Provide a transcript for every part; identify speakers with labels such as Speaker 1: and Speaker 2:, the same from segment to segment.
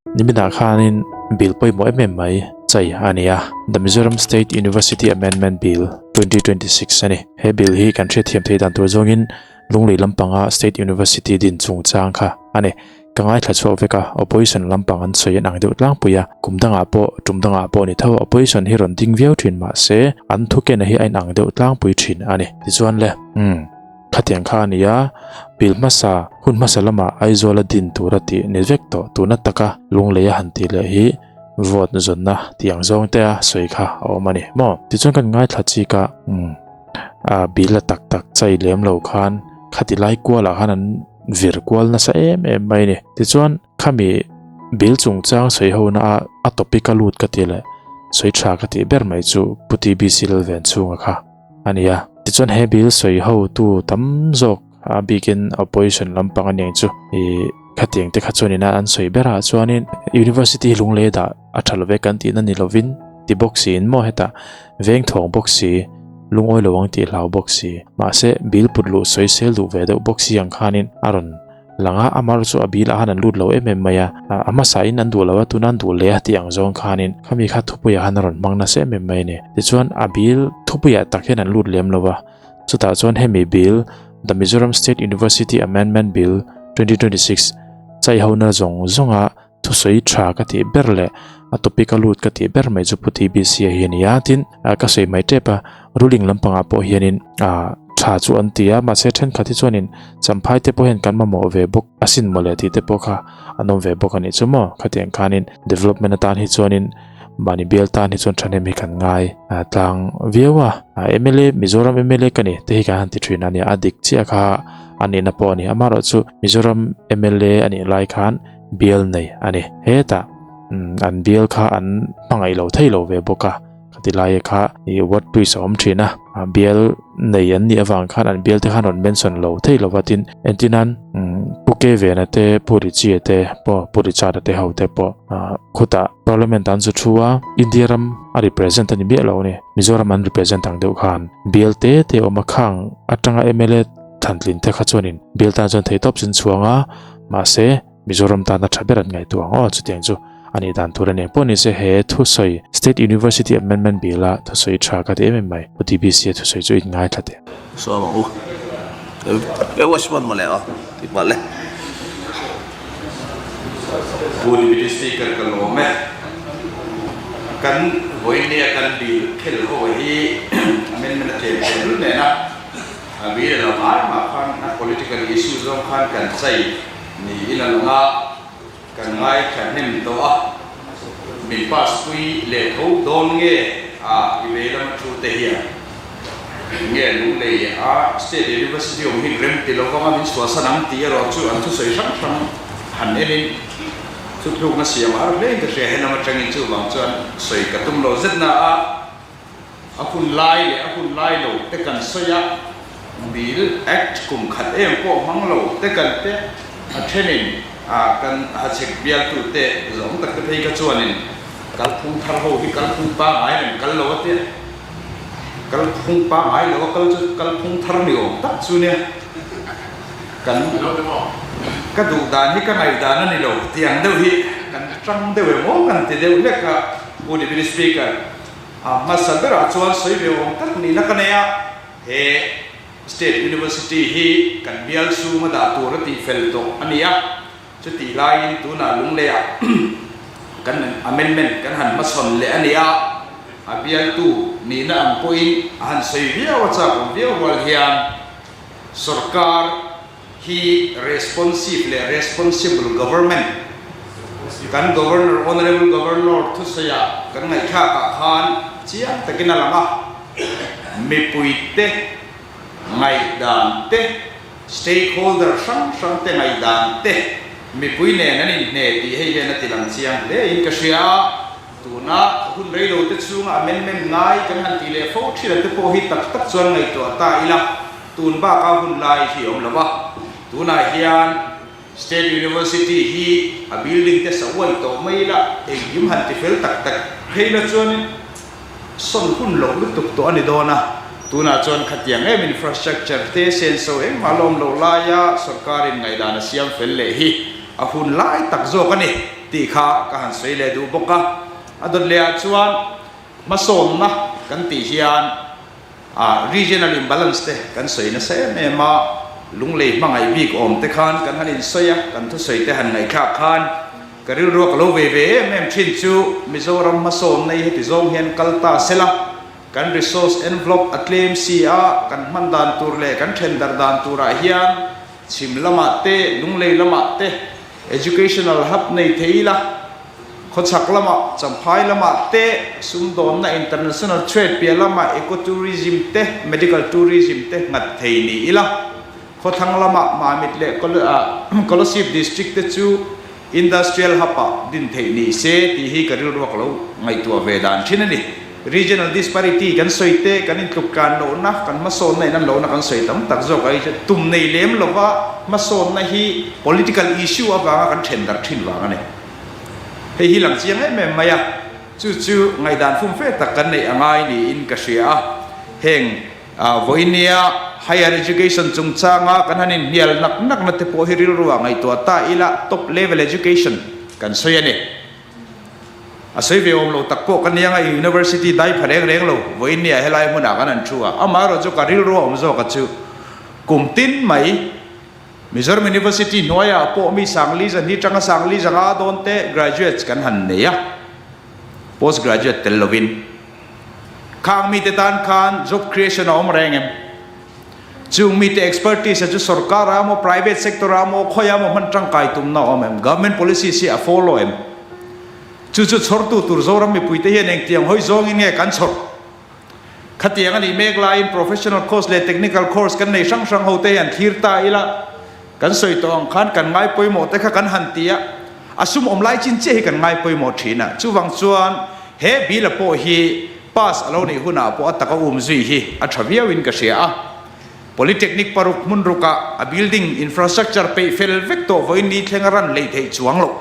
Speaker 1: Niminah khanin bill pawimawh em em mai chai a ni a, The Mizoram State University Amendment Bill, 2026 a ni. He bill hi kan hriatthiam theih dan tur zawngin Lunglei lampanga State University din chungchang kha a ni. Ka ngaithla chhuak vek a, opposition lampang an sawi an ang deuh tlangpui a, kum dangah pawh, tum dangah pawh ni tho, opposition hi rawn ding viau thin mahse an thukena hi a inang deuh tlangpui thin a ni. Tichuan le, umm. Khatiang kha a ni a, pil hmasa, hun hmasa lamah Aizawla din tura tih ni vek tawh tuna taka Lungleia han tih leh hi vote zawnna tih ang zawng te a sawi kha a awm a ni maw? Tichuan kan ngaithla chik a, umm, a bil a tak tak chai lem lo khan khati lai kualah khan an vir kual nasa em em mai a ni. Tichuan khami bil chungchang sawi hona a a topic a lut ka tih leh sawi tha ka tih ber mai chu Pu TBC Lalvenchhunga kha. a ni a. Tichuan he bill sawi ho tu tam zawk a bikin opposition lampang a niang chu ih khatiang te kha chuanin a an sawi berah chuanin university hi lunglei dah a tha love kan tihna ni lovin ti bawk siin maw hetah veng thawng bawk si lungawi lo ang tih hlau bawk si mahse bill put luh sawi sel duh ve deuh bawk si ang khanin a rawn Lang a, amar chu a bilah khan an lut lo em em mai a, a hmasain an duh lo a, tuna an duh leh a tih ang zawng khanin khami kha thupuiah khan a rawn hmang nasa em em mai a ni. Tichuan a bil thupuiah tak hian an lut lem lo a, chutah chuan hemi bil The Mizoram State University Amendment Bill, 2026 chaihona zawng zawnga Thusawi tha ka tih ber leh a topic a lut ka tih ber mai chu Pu TBC a hi a ni a, tin ka sawi mai tep a, ruling lampangah pawh hianin tha chu an ti a, mahse thenkhat hi chuanin Champhai te pawh hian kan mamawh ve bawk asin mawle tih te pawh kha an awm ve bawk a nih chu maw, khatiang khanin development atan hi chuanin mahni bial tan hi chuan thahnem hi kan ngai tlang viau a, mla Mizoram mla ka ni te hi kan han ti thin a nia, a dik chiah kha a nihna pawh a ni, amaherawhchu Mizoram mla a nih lai khan. bial nei a ni. Hetah an bial kha an hmangaih lo thei lo ve bawk a, khati laia kha ih word twist a awm thin a, bial nei an nih avang khan an bial te khan rawn mention lo thei lo va tin entir nan Pu Ke Vena te Pu Richie te pawh Pu Richard a te ho te pawh khutah parliament an zu thu a, India ram a represent a ni miah lo a ni, Mizoram an represent ang deuh khan bial te te a awm a, khang atanga mla thlantlin te kha chuanin bial tan chuan theihtawp chin chhuang a. Mahse, Mizoram tana tha ber an ngaihtuah ang aw, chutiang chu a nih dan tur a ni. Pawh nise he thusawi State University Amendment Bill a thusawi tha ka ti em em mai. Pu TBC a thusawi chu in ngaithla teh.
Speaker 2: Sawm ang u. E watchman mawle aw tih palh e.
Speaker 3: Pu Deputy Speaker ka lawm e. Kan vawinia kan bill khel ho hi amendment a tlem tlem lul nen a. A bile lo ngai mah khan a political issue zawng khan kan chai niin a lang a, kan ngaithla hnem tawh a, min pass pui leh tho dawn nge a i vei lama thu te hian nge Lunglei a State University awm hi rem ti lo vanga min chhuahsan ang tih erawh chu an thusawi hrang hrang han enin thutlukna siam a har hle in ka hria, helam atangin chuvang chuan sawi ka tum lo zet na a. A hun lai leh a hun lai lo te kan sawi a, Bill, Act, kum khat em pawh hmang lo te kan te a thenin a kan hachhek bialtu te zawng tak te phei kha chuanin kalphung thar ho hi kalphung pangngai reng kal lo a tia, kalphung pangngai lo a kal chu kalphung thar ni awm tak chu nia kan ka duh dan hi ka ngaihdan a ni lo tiang deuh hi kan tang deuh em aw kan ti deuh hlek a, Pu Deputy Speaker. A hmasa berah chuan sawi ve awm tak nihna ka nei a, he State University hi kan bial chhunga dah tur a tihfel tawh a ni a, chutih laiin tunah Lungleiah kan amendment kan han hmachhawn leh a ni a, a bialtu nihna ang pawhin a han sawi viau a chak awm viau rual hian sawrkar hi responsive leh responsible government kan Governor Honourable Governor thusawiah kan ngaihthlakah khan chiang takin a lang a, mipuite ngaihdan te, stakeholder hrang hrang te ngaihdan te mipui nen an inhne tih hei hian a ti lang chiang hle in ka hria a, tuna hun reilo te chhunga amendment ngai kan han tih leh fo thin te pawh hi tak tak chuan ngaihtuah ta ila. Tun baka hun lai hi awm lo a, tunah hian State University hi a building te sa uai tawh mai ila, engkim han ti fel tak tak phei la chuanin sawn hun loh lutuk tawh a ni dawn a, tunah chuan khatiang em infrastructure te senso engmah la awm loh laia sorkarin ngaihdan a siam fel leh hi a hun lai tak zawk a ni. tih kha ka han sawi leh duh bawk a. A dawt leh ah chuan hmasawnna kan tih hian a regional imbalance te kan sawi nasa em em a, lunglei hmangaih bik awm te khan kan han insawi a, kan thusawi te han ngaihthlak khan ka rilru a ka lo ve ve em em thin chu Mizoram hmasawnna hi heti zawng hian kal ta sela, kan resource envelope a tlem si a, kan hman dan tur leh kan then darh dan turah hian chhim lamah te, lunglei lamah te educational hub nei thei ila, Khawchhak lamah, Champhai lamah te, sumdawnna international trade piah lamah ecotourism te, medical tourism te nghat thei ni ila. Khawthlang lamah Mamit leh Kolasib district te chu industrial hub ah din theih ni se tih hi ka rilruak lo ngaihtuah ve dan thin a ni. Regional disparity kan sawi te, kan intluk tlan lohna, kan hmasawnna in an lohna kan sawi tam tak zawk ai chuan tum nei lem lova hmasawnna hi political issue avanga kan then darh thin vang a ni. Hei hi lang chiang em em mai a, chu chu ngaihdan fum fe tak kan neih a ngai niin ka hria a. Heng vawinia higher education chungchanga kan han inhnial nak nakna te pawh hi rilruah ngaihtuah ta ila top level education kan sawi a ni. A sawi ve awm lo tak pawh ka nia nga university dai pha reng reng lo vawinia helai hmunah kan han thu a, amaherawh chu ka rilru a awm zawk a chu kum tin mai. Mizoram University hnuaiah pawh mi Sangli zahni tanga Sangli zanga dawn te graduates kan han nei a, post graduate tel lovin. Khang mite tan khan job creation a awm reng em? Chung mite expertise a chu sorkar ah emaw private sector ah emaw khawiah emaw hman tangkai tumna a awm em? Government policies hi a follow em? Chu chu chhawrtu tur Zoram mipuite hian engtiang hawi zawngin nge kan chhawr? Khatiang a nih mek laiin professional course leh technical course kan nei hrang hrang hote hi an thlir ta ila, kan sawi tawh ang khan kan ngai pawimawh te kha kan han ti a, a sum awm lai chin chiah hi kan ngai pawimawh thin a. Chuvang chuan he bill a pawh hi pass a lo nih hunah pawh a taka um zui hi a tha viauin ka hria a. Polytechnic paruk hmun rukah a building infrastructure peih fel vek tawh vawiin ni thlenga ran lei theih chuang loh.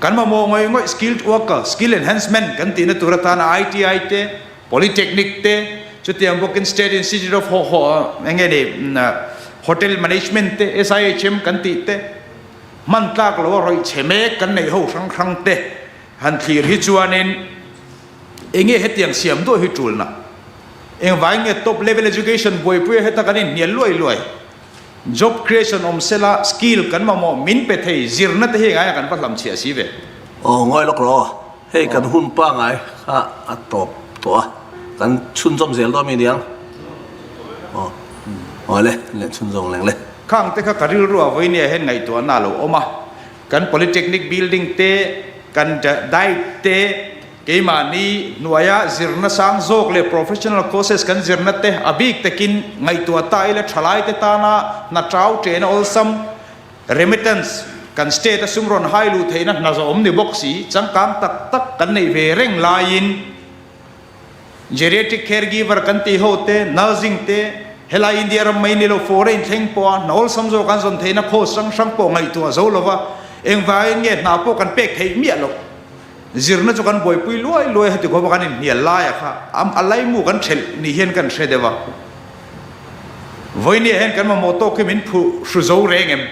Speaker 3: Kan mamawh ngawih ngawih skilled worker, skill enhancement kan tihna tur atana ITI te, Polytechnic te, chutiang bawkin State Institute of eng nge ni Hotel Management te, SIHM kan tih te, hman tlak lo a rawih chhe mek kan neih ho hrang hrang te han thlir hi chuanin eng nge hetiang siam duah hi tulna? Engvangin nge top level education buaipuia heta kan inhnial luai luai? Job creation awm sela skill kan mamawh min pe thei zirna te hi engai a kan va hlam chhiah si ve.
Speaker 2: Aw ngawi lawk rawh aw, hei kan hun pangai kha a tawp tawh a, kan chhunzawm zel dawn mi niang? Aw aw le, leh chhunzawm leng le.
Speaker 3: Khang te kha ka rilru ah vawinia hian ngaihtuahna a lo awm a, kan polytechnic building te, kan diet te, Keimahni hnuaia zirna sang zawk leh professional courses kan zirna te a bik takin ngaihtuah ta ila thalaite tana hna tau tena awlsam remittance kan state a sum rawn hai luh theihna hna zawh awm ni bawk si changkang tak tak kan neih ve reng laiin geriatric caregiver kan tih ho te nursing te helai India ram mai ni lo foreign thleng pawha hna awlsam zawk an zawn theihna course hrang hrang pawh ngaihtuah zo lova engvangin nge hna pawh kan pek theih miah loh. Zirna chu kan buaipui luai luai heti khawpa kan inhnial laia kha a laimu kan thelh ni hian kan hre deuh a. Vawinia hian kan mamawh tawk hi min phu hru zo reng em?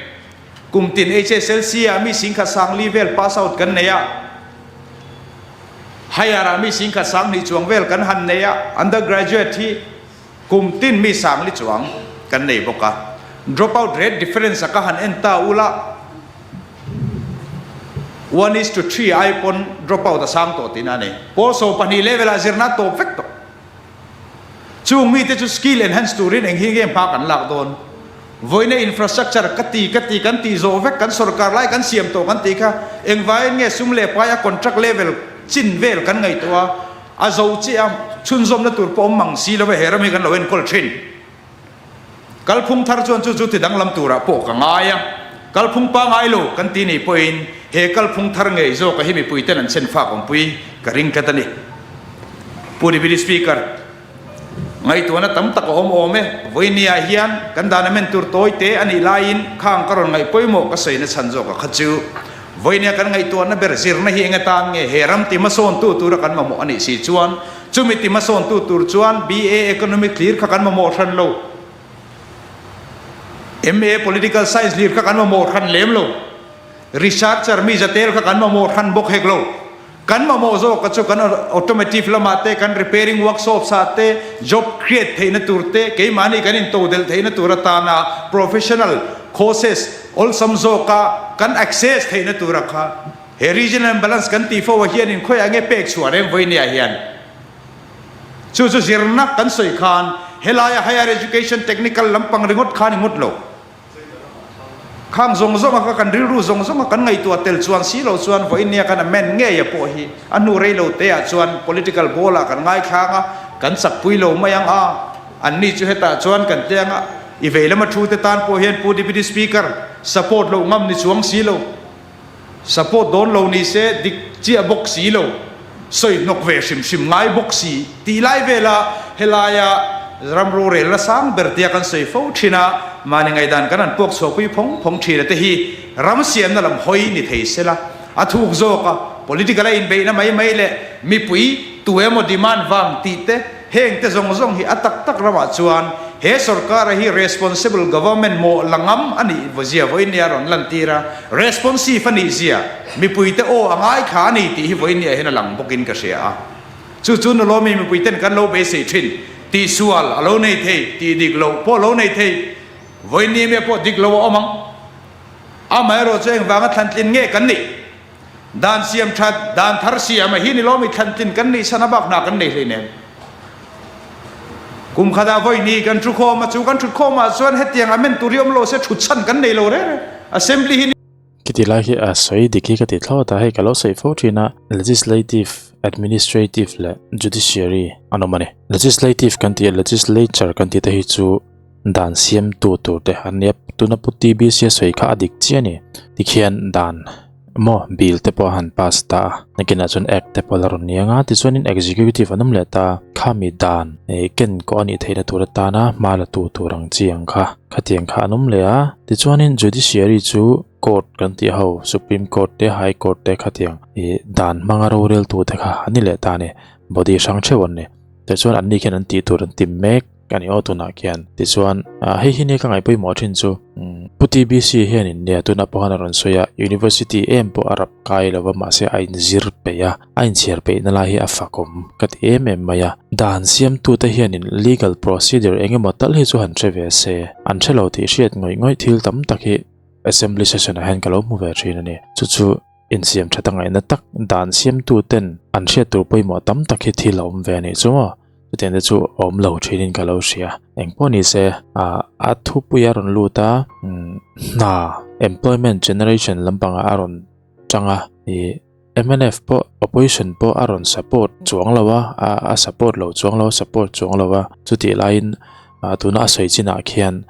Speaker 3: Kum tin HSLC ah mi singkhat sangli vel pass out kan nei a, higher ah mi singkhat sanghnih chuang vel kan han nei a, undergraduate hi kum tin mi sangli chuang kan nei bawk a. Drop out rate difference a ka han en ta ula, 1:3 ai pawn drop out a sang tawh tihna a ni. Pawl 12 level ah zirna a tawp vek tawh. Chung mite chu skill enhance turin eng hi nge hma kan lak dawn? Vawiina infrastructure ka ti ka ti kan tih zawh vek kan sorkar lai kan siam tawh kan tih kha engvaiin nge sum leh pai a contract level chin vel kan ngaihtuah a, a zo chiah a, chhunzawmna tur pawh awm mang si lo e he ram hi kan lo enkawl thin. Kalphung thar chuan chu chu ti danglam turah pawh ka ngai a, kalphung pangai lo kan ti nih pawhin he kalphung thar ngei zawka hi mipuiten an chhen fak awmpui ka ring tlat a ni. Pu Deputy Speaker, ngaihtuahna tam tak a awm awm e, vawinia hian kan dan amen tur tawi te a nih laiin khang ka rawn ngaih pawimawh ka sawina chhan zawka kha chu vawinia kan ngaihtuahna ber zirna hi eng atan nge he ram ti hmasawntu tura kan mamawh a nih si chuan Chumi ti hmasawntu tur chuan BA Economics hlir kha kan mamawh hran lo. MA Political Science hlir kha kan mamawh hran lem lo. Researcher mi zatel kha kan mamawh hran bawk hek lo. Kan mamawh zawk a chu kan automotive lamah te, kan repairing workshops ah te job create theihna tur te, keimahni kan intodelh theihna tur atana professional courses awlsam zawka kan access theihna tura kha he regional imbalance kan tih fo ah hianin khawiah nge pek chhuah reng vawinia hian chu chu zirna kan sawi khan helaia higher education technical lampang ringawt khan i ngawt lo. Khang zawng zawnga kha kan rilru zawng zawnga kan ngaihtuah tel chuan si lo chuan vawiin nia kan amend ngei a pawh hi a hnu rei lo te ah chuan political ball ah kan ngaithlang a, kan chakpui lo mai ang a, anni chu hetah chuan kan tliang a, i vei lama thu te tan pawh hian Pu Deputy Speaker support loh ngam ni chuang si lo. Support dawn lo ni se dik chiah bawk si lo, sawi hnawk ve hrim hrim ngai bawk si tih lai vela helaia ram rorelna sang ber tia kan sawi fo thin a, mahni ngaihdan kan han puak chhuahpui phawng phawng thin a te hi ram siamna lam hawi ni thei sela a thuk zawk a, political a inbeihna mai mai leh mipui tu emaw demand vang tih te Heng te zawng zawng hi a tak tak ramah chuan he sorkara hi responsible government mawh la ngam a nih zia vawiin nia rawn lantir a, responsive a nih zia mipuite aw a ngaithla a ni tih hi vawiin niah hian a lang bawkin ka hria a. Chu chu nulawmi mipuiten kan lo beisei thin, tihsual a lo nei thei, tih dik loh pawh a lo nei thei, vawiin ni emaw pawh dik lo a awm ang. Amaherawh chu engvanga thlantlin nge kan nih? Dan siam that, dan thar siam a hi ni lawm i thlantlin kan nih san a bak hna kan nei hleinem. Kum khat ah vawi ni kan thu khawm a, chu kan thut khawm ah chuan hetiang amend tur hi awm lo se thut chhan kan nei lo reng reng. Assembly hi ni.
Speaker 1: Khiti lai hi a sawi dik hi ka ti thlawt a, hei ka lo sawi fo thin a, Legislative, Administrative leh Judiciary an awm a ni. Legislative kan tih a, Legislature kan tih te hi chu Dan siamtu tur te an nia, tuna Pu TBC a sawi kha a dik chiah a ni. Tikhian dan maw bill te pawh a han pass ta a, nakinah chuan act te pawh a la rawn ni ang a, tichuanin executive an awm leh ta a, khami dan eh ken kawh a nih theihna tur atana hma la tu tur ang chi ang kha, khatiang kha an awm leh a. Tichuanin judiciary chu court kan tih ho, supreme court te high court te khatiang ih dan hmanga roreltu te kha an ni leh ta a ni, body hrang theuh an ni. Tichuan anni khian an tih tur an ti mek. Ka ni aw tunah khian. Tichuan, hei hi nia ka ngaih pawimawh thin chu, Pu TBC hianin nia tunah pawh khan a rawn sawi a, University em pawh a rap kai lo va mahse a inzir peih a, a inchhiar peihna lai hi a fakawm ka ti em em mai a. Dan siamtute hianin legal procedure eng emaw tal hi chu han hre ve se, an hre lo tih hriat ngawih ngawih thil tam tak hi Assembly session ah hian ka lo hmu ve thin a ni. Chu chu insiam that a ngaihna tak dan siamtuten an hriat tur pawimawh tam tak hi thil a awm ve a nih chu maw. Chutiang te chu awm lo thinin ka lo hria. Eng pawh ni se, a thupui a rawn lut a, hna, employment generation lampangah a rawn tang a, ih mnf pawh opposition pawh a rawn support chuang lo a, a support lo chuang lo a, support chuang lo a, chutih laiin tuna a sawi chinah khian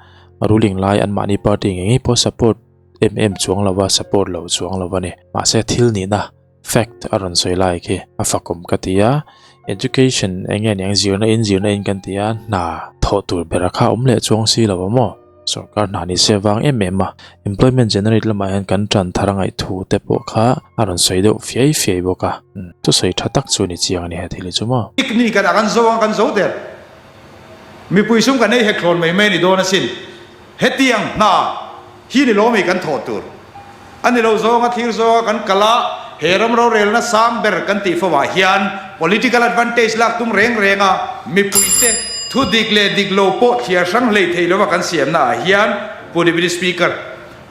Speaker 1: ruling lai anmahni party ngei ngei pawh support em em chuang lo a, support lo chuang lo a ni. Mahse thil nihna Fact a rawn sawi lai khi a fakawm ka ti a, education eng nge niang zirna in zirna in kan ti a, hna thawh tur bera kha awm leh chuang si lo a maw? Sorkar hna ni se vang em em a, employment generate lamah hian kan tan thar a ngaih thu te pawh kha a rawn sawi deuh fiai fiai bawk a, thusawi tha tak chu ni chiang a ni he thil hi chu maw?
Speaker 3: Ni kan a kan zo ang kan zo der. Mipui sum kan ei hek thlawn mai mai a ni dawn asin. Hetiang hna hi ni lawmi kan thawh tur a ni lo zawnga thlir zawnga kan kal a, he ram rorelna sang ber kan tih fo ah hian political advantage lak tum reng reng a mipuite thu dik leh dik lo pawh thliar hrang hlei thei lova kan siamna ah hian Pu Deputy Speaker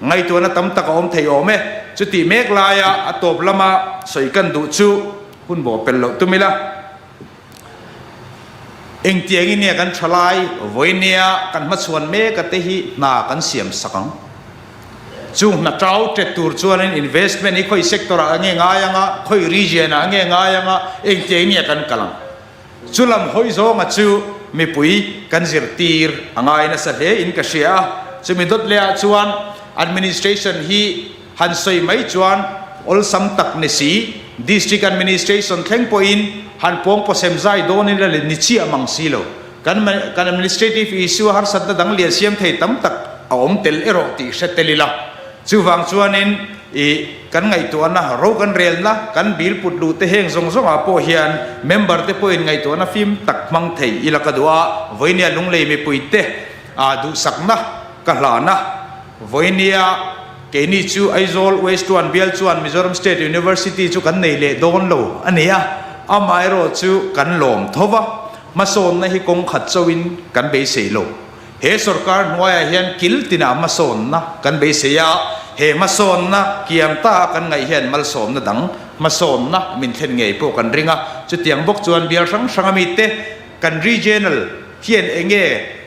Speaker 3: ngaihtuahna tam tak a awm thei awm e. Chutih mek laia a tawp lama sawi kan duh chu hun bawh pel loh tum ila. Engtiangin nge kan thalai vawinia kan hmachhuan mek a te hi hna kan siam sak ang? Chung hna tau tet tur chuanin investment hi khawi sector ah nge ngai ang a, khawi region ah nge ngai ang a, engtiangin nge kan kal ang? Chu lam hawi zawnga chu mipui kan zirtir a ngai nasa hle in ka hria a, chumi dawt leh ah chuan administration hi Han sawi mai chuan awlsam tak ni si, District Administration thleng pawhin han pawng pawsem zai dawnin la ni chiah mang si lo. Kan kan administrative issue a harsatna dang lian siam thei tam tak a awm tel erawh tih hre tel ila. Chuvang chuanin i kan ngaihtuahna, ro kan relna, kan bill put luh te heng zawng zawngah pawh hian member te pawhin ngaihtuahna fim tak hmang thei ila ka duh a, vawinia lunglei mipui te duhsakna ka hlan a, vawinia. Keini chu Aizawl West One bial chuan Mizoram State University chu kan nei leh dawn lo a ni a, amaherawh chu kan lawm tho va, hmasawnna hi kawng khat chauhin kan beisei lo. He sorkar hnuaiah hian kil tinah hmasawnna kan beisei a, he hmasawnna kiam ta a kan ngaih hian malsawmna dang hmasawnna min thlen ngei pawh kan ring a, chutiang bawk chuan bial hrang hrang a mite kan regional hian enge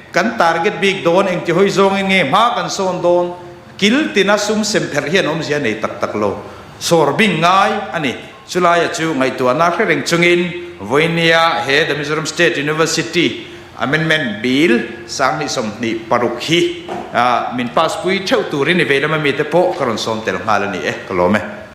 Speaker 3: kan target bik dawn, engti hawi zawngin nge hma kan sawn dawn, Kil tina sum sem pherh hian awmzia nei tak tak lo. Sawr bing ngai a ni. Chulaia chu ngaihtuahna hre reng chungin vawinia he The Mizoram State University Amendment Bill 2026 hi min pass pui theuh turin i vei lama mite pawh ka rawn sawm tel nghal a ni e. Ka lawm e.